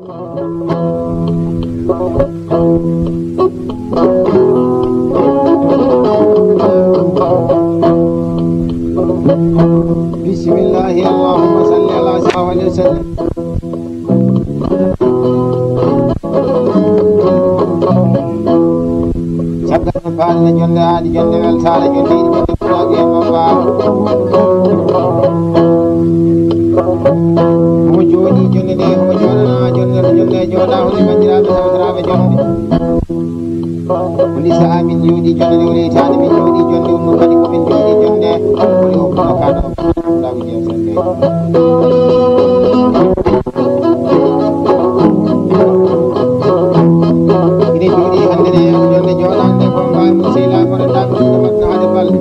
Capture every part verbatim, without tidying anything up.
Bismillahi, allahumma salli ala sallallahu alayhi wa sallam. Caggal no paalɗen jonde aadi, jonde weltaare, jonde yiɗi, jonde pulaagu e bambaaro. Homo jooɗi jonde nde, homo jooɗana jonde, no jonde jooɗa, holi banndiraaɓe, sawtiraaɓe jonde. Woni sahaa min jooɗi jonde, woni hitaande min jooɗi jonde, ɗum ɗum kadi ko min jooɗi jonde, woni o kono kaɗo. Ina jooɗi hannde ne, jonde jooɗaande ko mbaawi mo sehilaaɓe wonande ɗum ɗo waɗno hade balɗe.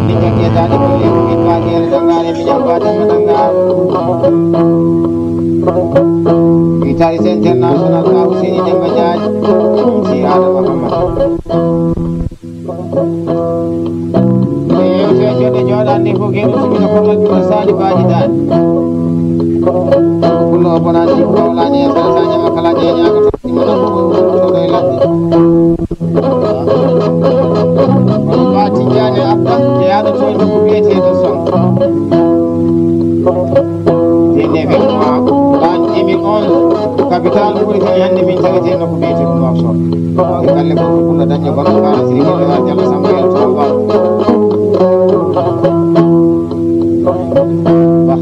Min jaggi e daande ko leeɓi min mbaadi e sangaare, min jaggi baadi e sangaare. Vitesse international, Ba Ousseyni Demba Diagne, si Adama Hamad. E yewte joɗɗe jooɗaande fof, geɗo sumino kollal juuɗe sali baaji daani. Kullo o bonani ko wawlani e sala sa ñama kala jeñaaka to ɗi mona ko ɗo e ladde. Kono Ba Tijjaani Abba jeyaaɗo toon ko biyeteeɗo Son. Dende ɓe ma ɗan emi on capital ɓuri tan hannde min tawete nokku biyete ɗum Nouakchott. E galle ko ko Pullo dañƴo kono kaala siri ko ɗo Jalla Samba yel to ba. Ba.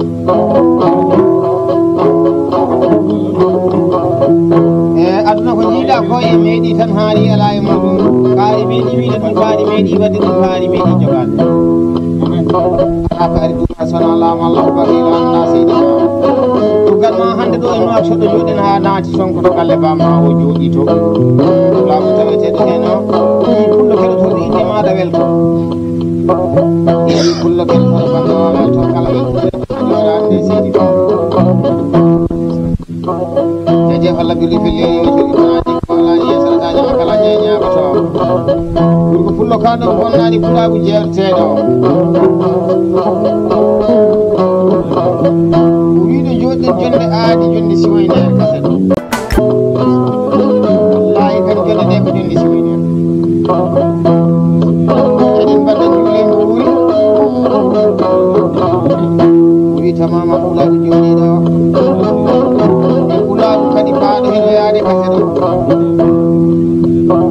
E aduna ko jiiɗa ko e meeɗi tan haali ala e muɗum. Kaari meeɗi wiide ɗum kaari meeɗi wadde ɗum kaari meeɗi jogaade. Ala ko ari ɗum. Sona laamu Allah ko bagi ɗo annda seydi ma. Tuggal ma hannde ɗo e Nouakchott ɗo jooɗen haa naati Sonko to galle ba ma o jooɗi to. Laamu taweteeɗo heen o. Ɗum Pullo keɗotooɗo innde maaɗa welto. Ɗum Pullo keɗotooɗo bannge o welto kala welto. Jooɗaande seydi ma. Jaje holla birri pelleri o jooɗi ɗo. Wala yeeso taji makala je ñaagoto. Gurgo Pullo ka ɗo bonnani pulaagu jeerteeɗo. O wiɗo jooɗi jonde aadi jonde siwoy nder kaset. Wallahi kadi jonde nde ko jonde siwoy nder. Eɗen mbaɗa juuɗe mbuuri. O wi tamaama pulaagu jooɗiiɗo. E pulaagu kadi baaɗo hino yaade kaset.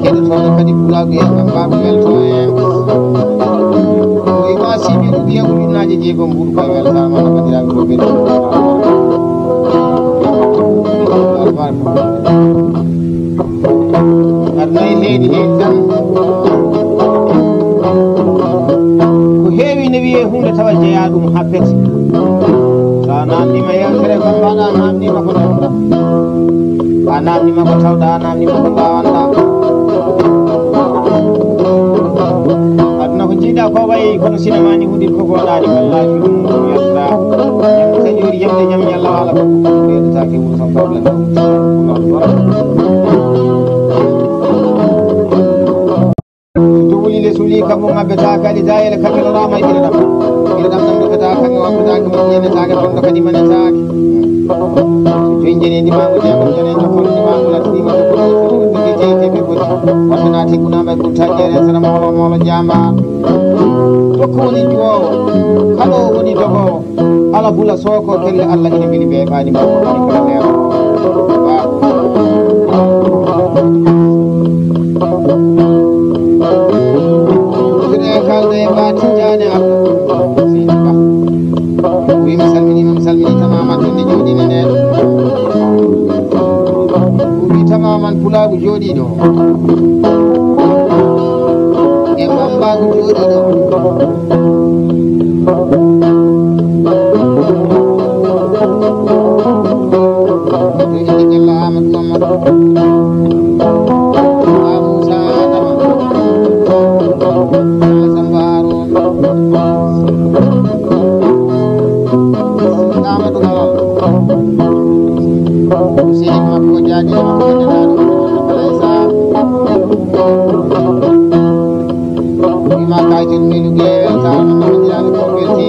Keɗotooɗo kadi pulaagu e bambaagu welto en. Ko e ma sibi ɗum wiya ujunnaaje jeegom mbuuɗu koye weltaama no banndiraaɓe fof ɓe ɗum. Albarka. Arnay heedi heedi tan. Ko heewi ne wiyee huunde tawa jeyaa ɗum happete. So a naamniima yewtere ko mbaɗa, a naamniima ko tawɗa. A naamniima ko tawɗa, a naamniima ko mbaawanɗa. Aduna ko jiiɗa ko wayi kono sinema ni huɗi ko woɗaani wallaahi ɗum yalta. Yamta joori yamde jam yalla wala ko ɗum ɓeydataake wuro tan problème. Jowli le suli kammu ngabbeta kadi dayele kamɓe no rama ɓira ɗam. Ɓira ɗam ɗam ɗo kata kamɓe wappata ko mo yenetaake ɗon ɗo kadi manetaake. Joyi jene ndimaangu jeegom jene jokkol ndimaangu lattiima jokkol jokkol jokkol jeyi teɓe boti. Wonɓe naati gunaama e gurtaji jere sara mawlo mawlo jamba. Tokko woni juwoowo. Kala o woni dogowo. Ala bula soko pelle Allah ina mbeli ɓe ɓaadi makko kadi kala neero. Ba. Sine kalde e ba Tijjaani Abba. Seydi Ba. Wi mi salmini, mi salmini tamaman ɗum ne jooɗi ne neen. Wi tamaman pulaagu jooɗiiɗo. E bambaagu jooɗiiɗo. Inde Bello Amadou Mamadou. Ba Moussa Adama. Ba Samba Harouna. Amadou Malal. Seydi makko Diagne makko Ndenaɗo Balay Sarr. Ima kaytin melu ge weltaama no jani ko welti.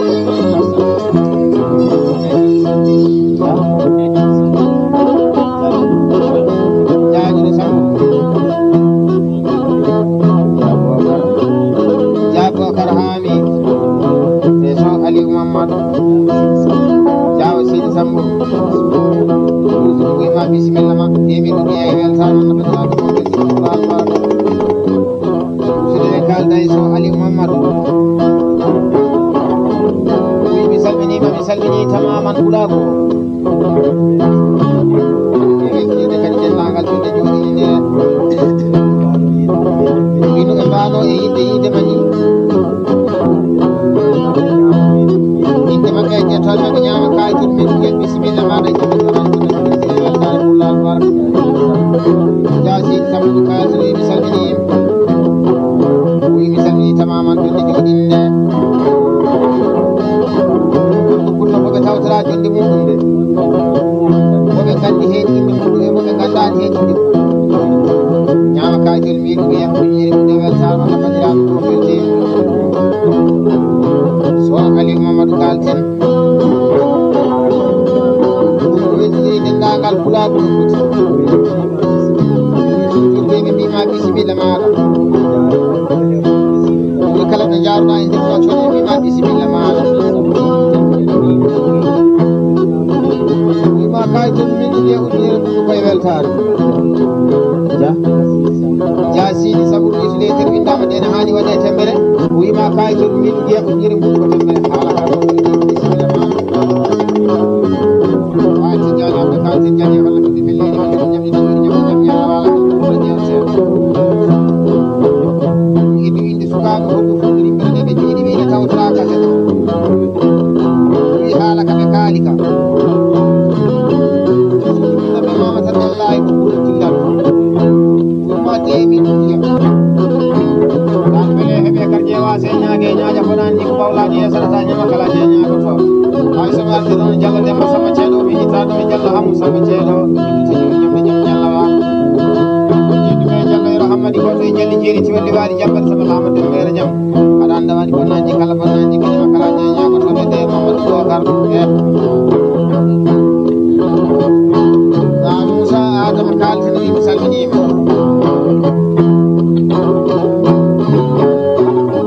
Jaaduɗo Sambu. Jaaduɗo Kar Haami. E son Aliou Mamadou. Jaawo Sidi Sambu. Ɗum ko ma bisimilla ma. Emi ɗum e weltaare ma. Sidi e kaalda e son Aliou Mamadou. Wi mi salminiima, mi salminii tamaman Pulaagu. Ɓe weltiinde kadi denndaangal ɓe jooɗii nde. Ino e mbaano e yiɗde yiide ma ni. Yiɗde maɓɓe e jettooɓe maɓɓe ñaama kaayitol men ngel bisimilla maaɗa. Jaasi Samadu Kaasi mi salminii. Wi mi salminii tamaman ɓe jooɗii nde. Ko ɓe tawtora jonde muɗum nde. Ko ɓe nganndi heen innde muɗum e ko ɓe nganndaani heen innde muɗum. Ñaama kaayitol mi ɗum e ko yiri ɗum e weltaama ko banndiraaɓe ko welti. So Aliou Mamadou Kal ten. Ɗum weltini denndaangal Pulaagu ɗum foti. Ɗum ɓe ɓe mbiima bisimilla maaɗa. Ɗum kala ɗo njaarɗaa e nder ɗo cooñe mbiima bisimilla maaɗa. Mbiima kaayitol min nde uddere ɗum koye weltaare. Ja. Ja Sidi Samadu Isle ter winndama ɗen haani waɗe tembere. Mbiima kaayitol min nde uddere ɗum ko tembere. Haala ka ɗo bisimilla maaɗa. Haa Tijjaani Abdu Kaadir Tijjaani walla ko ɗi pelleeji walla ko ñamɗi tan woni ñamɗi jam ñaama wala ko ɗum woni jam seeɗa. Idu inde sukaaɓe wonɓe fof ɗo yimɓe ɗe ɓe jooɗi ɓe ina tawtoraa ka seeɗa. Ɗum haala ka ɓe kaali ka. Ɗum ɓe maama tan wallaahi ko ɓuri tillal. Ɗum ma teemi ɗum ya. Ɗan ɓe heɓe kar ƴeewa se ñaage ñaaja foɗaani ko ɓawlaaji e sarata ñama kala je ñaago to. Hay so mi arti ɗon Jallo Demba Samba Ceeɗo, mi itta ɗon Jallo Hamu Samba Ceeɗo, mi itta ɗon Jamde Jam Jallo wa. Jiɗɗo ɓe Jallo Yero Hammadi Koto e Jalli Jeeri Tiwalli Waali Jambal Samba Lama Demba Yero Jam. Aɗa annda waɗi bonnaaji kala bonnaaji kadi ma kala je ñaago to ɓe de Mamadou Bokar. Eh. Ah, Moussa Adama Kal tini mi salminiima.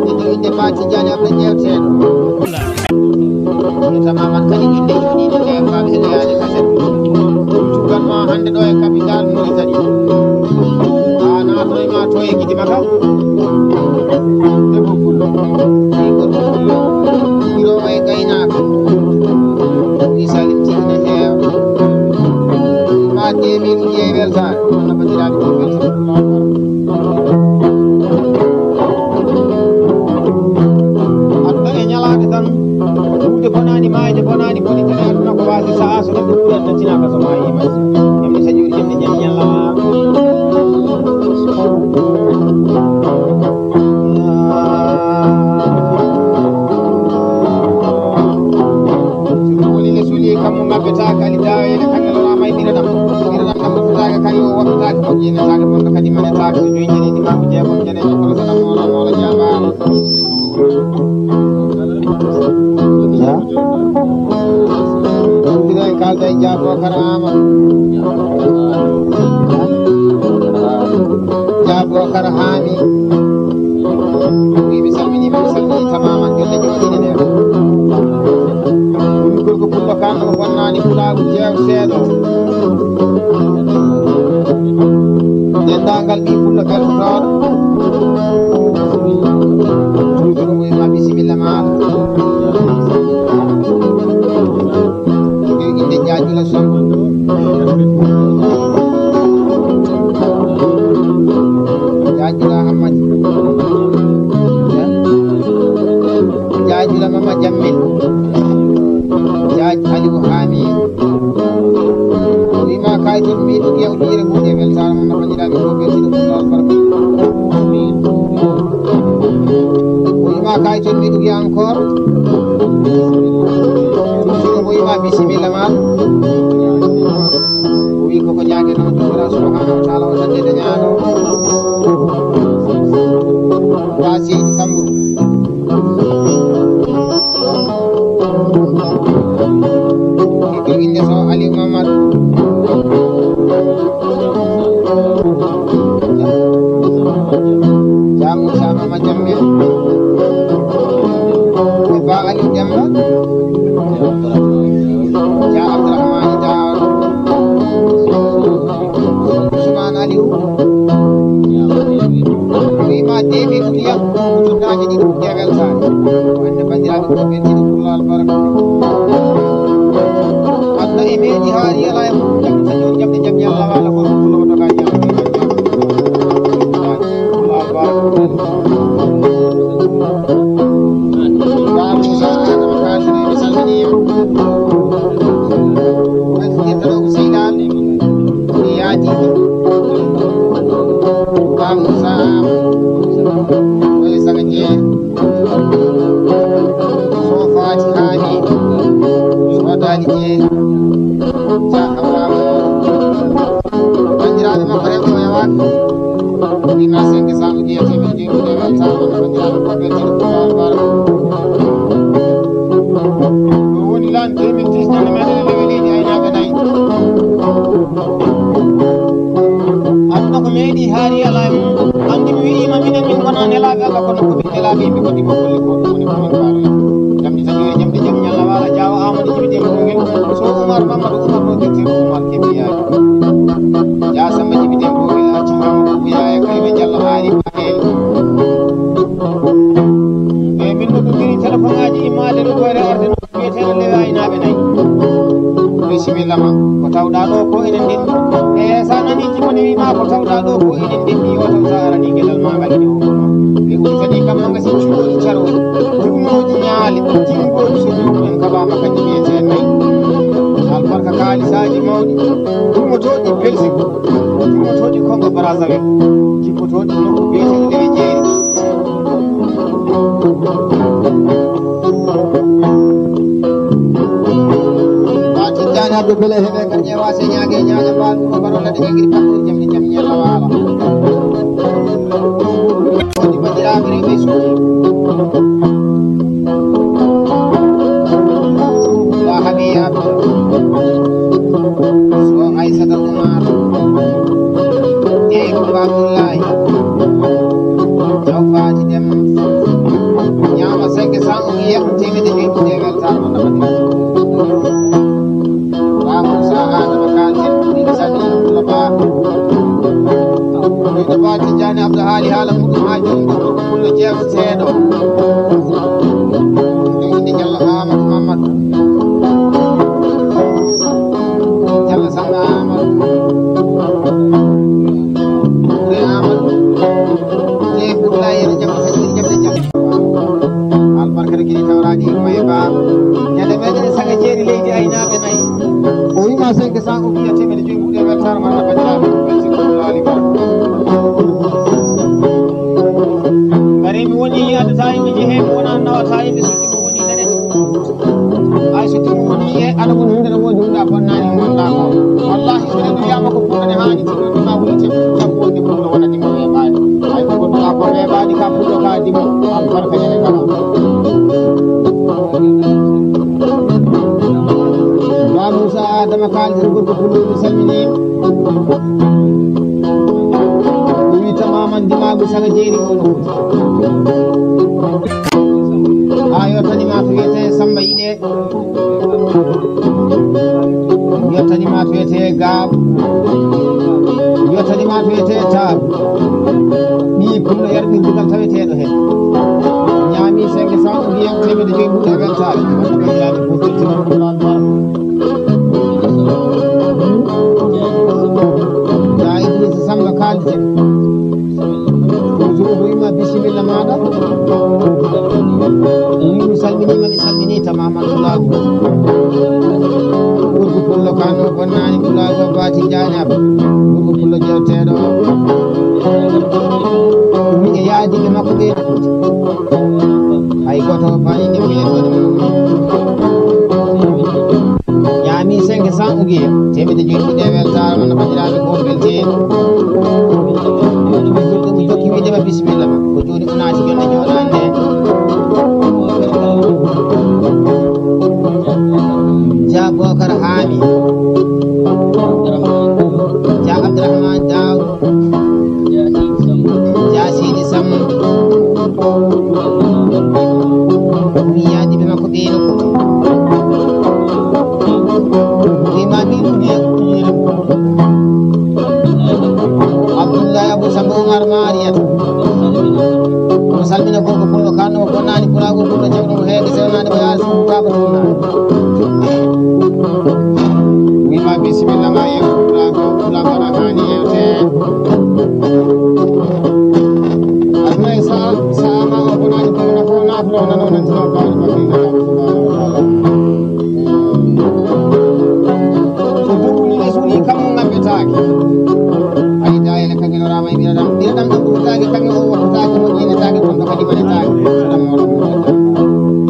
Inde, inde Ba Tijjaani Abba Jeewteeɗo. Tamaman kadi inde joɗiiɗo nde Ba ɓe heɗoyaani kaset. Cukalma hannde ɗo e capital Mauritanie. A naatoy ma to e gidi maka. Debbo pullo. Gorko pullo. Iro e gaynaaka. Wi Salim Tine heewa. Ma deux mille uji e weltaare. Walla banndiraaɓe ɗum weltaare. Aduna e ñalaande tan, ko ɗuuɗde bonaani, maayde bonaani, boni tan e aduna ko waasi sahaa so neɗɗo wuurat tan tinaa ka so maayii ma. Ñamde saƴoori, ñamde ñande ñalla. So ɗum woni le suli kammu ngabbetaake, ali daaweele, kaŋŋe lora may ɓiranam. Ɓiranam kam ɗum taake kayo, waɗɗataake ko jeenetaake, bonɗo kadi manetaake, so joyi jeeneɗi ma ko jeegom, jeeneɗi kono sana moola, moola jaambaama. Ya. Ɗum ɓiray kalda e jaabo kara ama. Jaabo kara haami. Wi mi salminiima, mi salminii tamaman, jolle jooɗiiɗe ɗe. Ɗum gorko pullo kan ɗo bonnaani pulaagu jeew seeɗo. Denndaangal ɓii pullo beltotooɗo. Toujours wi ma bisimilla maaɗa. Ko inde Jaajula Samb. Jaajula Hammadi. Ja. Abdullah Mama Jammel. Jaaj Aliou Hami. O wima kay ton mi ɗum yewtiire buuɗe weltaare mon no banndiraaɓe ɗo ɓe ɗiɗo ɗum ɗo albarka. O wima kay ton mi ɗum encore. Toujours o wima bisimilla ma. O wi koko ñaage noon jomira subhanahu wa taala o tande dañaɗo. Wa seydi Samburu. Ko inde so Aliou Mamadou. Ja Moussa Mama Jammel. E Ba Aliou Demba. Ja Abdourahmane Diaro. Ousmane Aliou. Wima deemi ɗum yam. Jottaaji ɗiɗi ɗum jewel saare. Wonde banndiraaɓe ko ɓen ɗiɗo pour laal baraka. Aduna e meeɗi haari yala e mum. Jamɗe jam ñalla wala ko ɗum ɗo doga ñalla. Pour laal baraka. Ba Moussa Adama Kane, mi salmini mo. Wayfiyata ɗo ko Seydal, mi yaadi. Ba Moussa Am, oye saga jee. Sofaji haali, sodali jee. Jaha Ba. Banndiraaɓe makko rewɓe o yawaani. Ɗi ma cinq cent uji e teemeɗe jeeɗiɗi e weltaare wonde banndiraaɓe ko ɓe ɗiɗo ko bar bar. Ɗo woni lan deux mille dix nane meɗen e lewe leydi aynaaɓe nayi. Aduna ko meeɗi haari alaa e mum. Anndi mi wi'iima minen min ngonaa nelaaɓe Allah kono ko min nelaaɓe yimɓe ko ɗi mo golle ko ɗum woni ko min faaloya. Jamɗi taƴoye jamɗe jam ñalla waala jaawa Amadou Jibi Dembo Gel. So Oumar Mamadou Oumar ɗo ƴetti Oumar Kebiyaaji. Jaasamba Jibi Dembo Gel acca Amadou Bouyaye Kayɓe Diallo Haali Bakel. E min noddondiri téléphone aji immaade no koyre ordinaire biyeteeɗo lewe aynaaɓe nayi. Bisimilla ma. Ko tawɗaa ɗo ko enen ndenndi. E so a nanii jimone wi'maa ko tawɗaa ɗo ko enen ndenndi, yo taw so a aranii geɗal maa ngal ene hono. Ɓe udditanii kam magasin cuuɗi carooji, jumnooji ñaale, jinngooji so joomumen kaɓaama kanji biyetee nayi. Albarka kaalisaaji mawɗi, jumotooɗi Belgique, jumotooɗi Congo Brazzaville, jippotooɗi nokku biyeteeɗo Lewe Jeeri. Ba Tijjaani Abdou Bele heɓe ka ƴeewa se ñaage ñaaña ba ɗum o barola de jangiri pattude jamɗe jam ñalla waala. Woni banndiraaɓe rewɓe e suudu. Ba Habiya Abdou. So Aysata Umar. Jeyi ko Babullahi. Jaw Faati Dem. Ñaama cinq cent o wiya teemedde joyi ɓuuɗe weltaare mo ɗaɓɓatee. Ba Moussa Adama Kane en, min salmini Abdoullah Ba. Min Ba Tijjani Abdou haali haala muɗum haa jooni ko gorko pullo jeew seeɗo. Ɗum inde Jallo Amadou Mamadou. Jallo Samba Amadou. Ɓure Amadou. Jeyi Abdoulaye en jam, jam, jam, jam. Albarka de kini tawraji ko e ba. Ñande meɗen saga jeeri leydi aynaaɓe nayi. O wima cinq cent o wiya teemedde joyi ɓuuɗe weltaare ma na banndiraaɓe ko ɓen sikko laali ba. Ngari mi woni adata yimɓe jehe mi wona nawata yimɓe soddi ko woni nene. Ay so tigi woni e aɗa woni hunde no woni hunde a bonnani wonɗa ko. Wallahi so neɗɗo wiyama ko pullo ne haani tigi woni ma woni te. Sabbu wonde pullo wona tigi weeɓaani. Ay ko gonduɗa ko weeɓaani ka pullo ka dimo. Albarka ñande kala. Ba Moussa Adama Kali tan gorko pullo mi salmini. O wi tamaman dimaagu saga jeeri o no foti. Ha yottanima to wiyete Samba Yiɗe. Yottanima to wiyete Gaab. Yottanima to wiyete Taab. Ɓii pullo yarɓirdugal taweteɗo hen. Ñaami cinq cent ou bien teemedde joyi ɓuuɗe weltaare. Wonno ɓe ñaami fof ƴetti ɗon ɗum laal bar. Ya Idrissa Samba kaalten. Bonjour, o wiima bisimilla maɗa. O wi mi salmini. Faayinde ko yettode mum. Ñaami cinq cents ugiya, teemedde joyi ɗe weltaare mon, no banndiraaɓe ko belteeɗo. Ɗum jokki wiide ma bisimilla ma. Ko jooni o naati jonde jooɗaande. Dia Bokar Haami. Dia Abdourahmane Daw. Dia Sidi Samb. Mi yaadi ɓe makko ɓeeɗo. Wi ma min ɗum wiya. Abdullahi Abou Samb Oumar Mariata. Omo salmina gorko pullo kanno mo bonnaani pulaagu pullo jawɗo mo heege sewnaade mo yaari sum taako tunnaade. Wi ma bisimilla ma yeew pulaagu pulaagu aɗa haani yeewte. Aduna e sa sa ma o bonani ko na ko na ko na na na na ba ba ba ba ba. So dukuni e suni kamu ngambe taki. Ay da ele kangelo rama ibira dam. Ibira dam dam taki kami o taki mo ni taki ko ko di bane taki.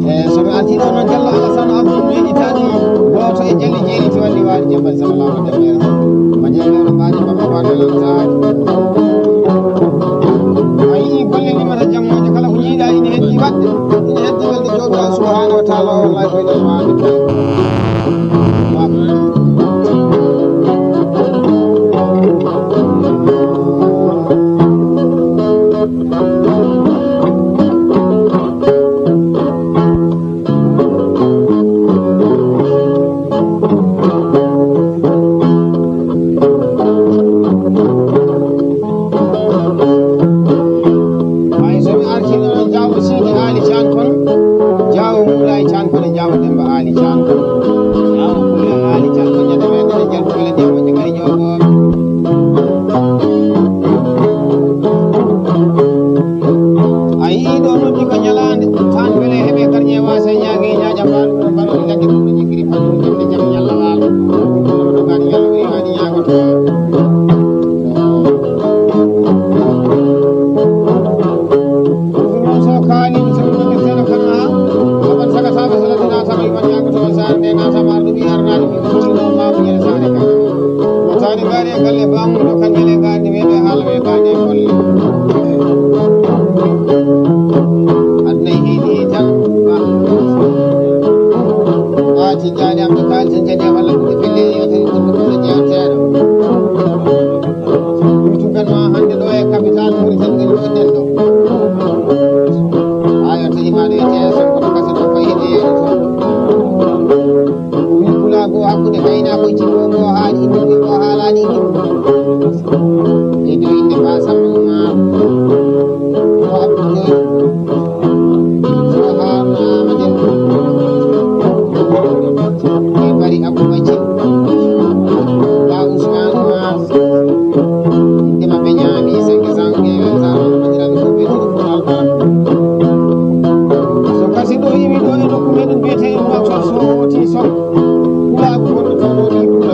E so mi arti do non jallo ala sano abdu ni taki. Woto e jalli jeeri ti wandi wali jambal sallallahu alaihi wasallam. Ma jambal bani baba wala taki. A yii golle limata jammooje kala ko jiiɗa ina heddi waɗde, ina heddi welde Joomiraaɗo subhaanahu wa taala o wallahi ko ina waawi. Ay so mi artii ɗo, jaawo Sidi Aali Caan kon, jaawo Muulaay Caan kon, e jaawo Demba Aali Caan kon. Jaawo Muulaay Aali Caan kon, jaawo Demba Aali Caan kon, jaawo Demba Aali Caan kon. A yii ɗo noddi ko ñalaande, tan wele heɓe garñe waasa ñaage ñaaƴa mbaɗo mbaɗo ladde ɗum jikiri fatu jemde jam ñalla waalo. Ɗum ɗo gani ñalla ɓuri gani ñaagoto. Ɗum so kaani ɗum so ɗum ɗum seno kana. Saban saka saba sala dina tama iman ñaagoto saare nde na tama arɗo ɓi arnaɗo ɓi ko ɗum ɗo mamu ñande saare kan. Taani ngaari e galle baamuɗo kan ñande ngaari weeɓe haala ɓe baade e golle. Aduna e heedi e tan. Ɓaati jaani am to kaali tan jadi am Allah ɓuri pelle e yewtere ɓurɗo ɗum e jeyanteeɗo. Ɗum tugan ma hannde ɗo e capital Mauritanie ngel ɗo nden ɗo. Ayo tawi ma ɗo e jeya son kono kasa ɗo fayi e yeeɗo toon. Wi pulaagu o hakkunde gaynaakoye, jimoowo o haali inde, wi o haalaani inde. E dow inde Ba Samba Oumar. O Abdou Ndoye. O Haruna Amadou. E Bari Abou Badji. Ba Ousmane Oumar. Inde maɓɓe ñaami cinq cents, e vingt ans, no banndiraaɓe fof ɓe tiri Qur'an Arab. So kasi ɗo iwi ɗo e nokku meɗen mbiyetee e Nouakchott, so o oti son pulaagu gonɗo toon o ɗi pula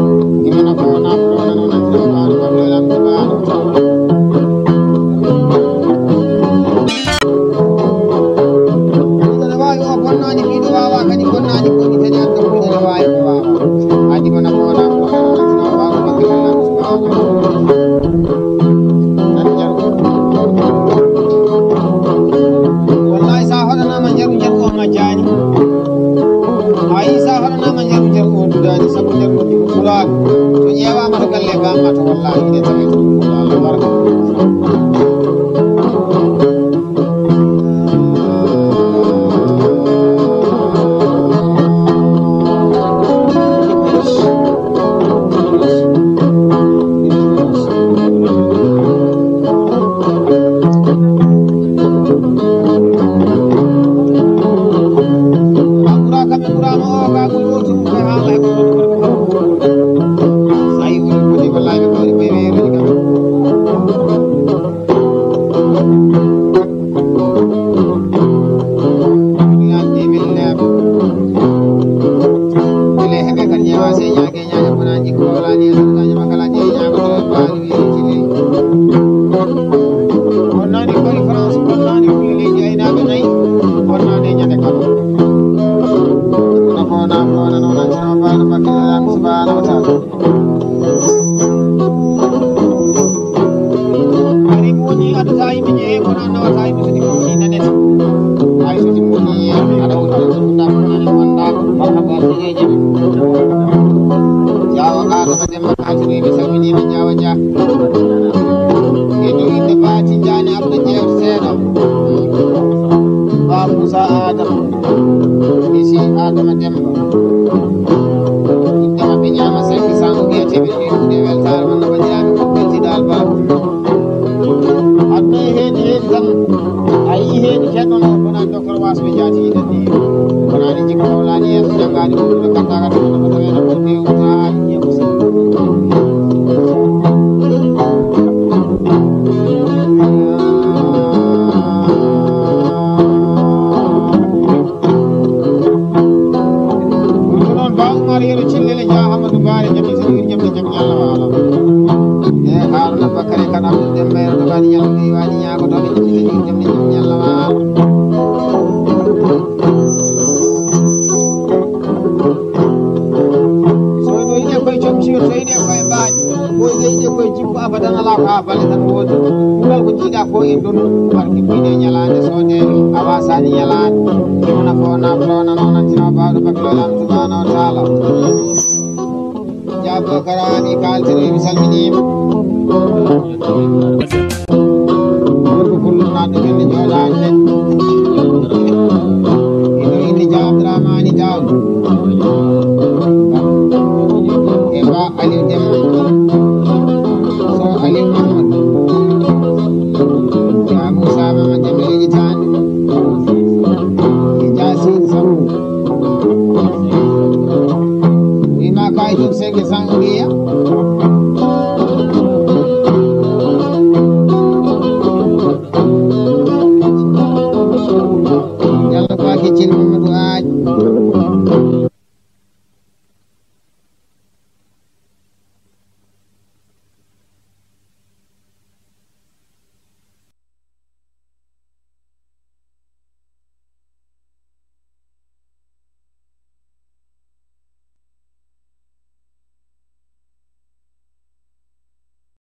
Imo nafoona, ɗo nano, nanti, ɗo, ɗo, ɗo, ɗo, ɗo, ɗo, ɗo. Ene waawi o bonnaani, ɓiɗo waawaa kadi bonnaani, ko ɗi kadi adda ko ene waawi ko waawaa. Adi mo nafoona, ɗo nano, nanti, ɗo, ɗo, ɗo, ɗo, ɗo, ɗo. Wallahi, sa hoɗanaama njaru, njaru o majjaani. A yii, sa hoɗanaama njaru, njaru o dudaani, sabu njaru o jibbo fulaani. So ƴeewaama to galle bamma to, wallahi, ine tawee to ɗum fulaani barka. Bonnaani koye France, bonnaani koye leydi aynaaɓe nayi, bonnaani e ñande kala. Kono ko wona ko wona noon, an sino mbaɗa bakkilal am subhanahu wa taala. Ari mo woni adata yimɓe ƴeewe, kono an nawata yimɓe so ɗi mo woni nanete. Ay so ɗi mo woni aɗa woni ɗo ɗum ɗa ko nani wonɗa. Marhaba, ko e jam. Jaawa Adama Demba Kati, mi salminiima, Jaawa Dia. E dow innde Ba Tijjaani Abdou Jeer Seeɗa. Ba Muusa Adama. Isi Adama Demba. Innde maɓɓe ñaama sanki sango wiyeteeɓe ɗo e weltaare mon no banndiraaɓe ko beltiɗo Alba. Aduna e heedi heedi tan. A yii heedi keɗɗo no wona Docteur Wasɓe jaati yiɗande. Wonani jikka mawlani yeeso janngaani ko ɗum kattaaka ɗum no tawee no ɓurti o taa yiye ko. Ko noon Ba Umar Yero Cillel e Jah Amadou Bare, jam e seyir, jam e jam Yalla waalo. E Haruna Bakari Kan Abdou Demba Yero Dogani Yalla Dei Wani Ñaago Toɓe, jam e seyir, jam e jam Yalla waalo. So no yiɗe koye comci, so yiɗe koye mbaaji, ko yiɗe yiɗe koye jikku abadan alaa ko haa balle tan woodi. Kuugal ko jiiɗa ko e ndonu, barki mbiɗe ñalaande soode, a wasaani ñalaande. Wona ko wona ko wona noon, an sino baawɗo bakkilolam subhanahu wa taala. Jaabo karaami kaaltiri, mi salminiima. Wonko kullo naatde men ne jooɗaani. Abdramani Daw. E ba Aliou Deme. So Aliou Mamadou. Ya Moussa Mama Deme Ligi Tan. E Jasin Samou. Wi ma kay tum sege sangiya.